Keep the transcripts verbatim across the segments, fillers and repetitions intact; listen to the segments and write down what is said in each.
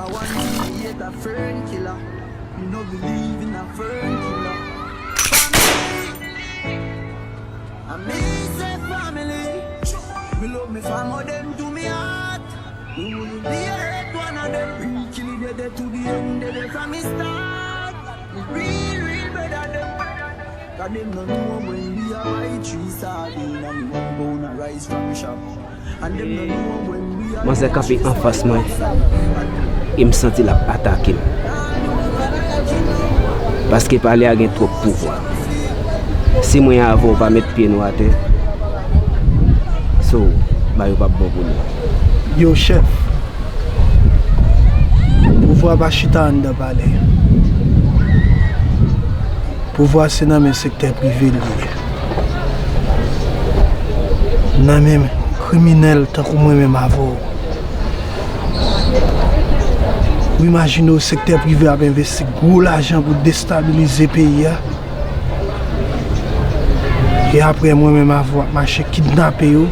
I want to be a friend killer. Me no believe in a friend killer. Family. I miss a family. Me love me fam, how dem do me heart. We wouldn't be a hate one of them. Real kill it, dead to the end, dead from me start. Real, real brother dem. Cause dem no know when we a buy three sardine and one pound a rice from shop. And dem no know when we a Manzè kanpe anfas mwen. E m santi l ap atake m. Paske palè a gen twòp pouvwa. Si mwen avè w pa met pye nou atè, so, bagay yo p ap bon pou nou. Yo, chèf, pouvwa pa chita anndan palè. Pouvwa se nan men sektè prive l ye. Nan men kriminèl tankou mwen menm avè w. Ou imajine w sektè prive ap envesti gwo lajan pou destabilize peyi a. E apre mwen menm avè w ap mache kidnape yo,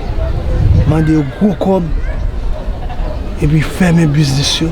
mande yo gwo kòb, epi fèmen biznis yo.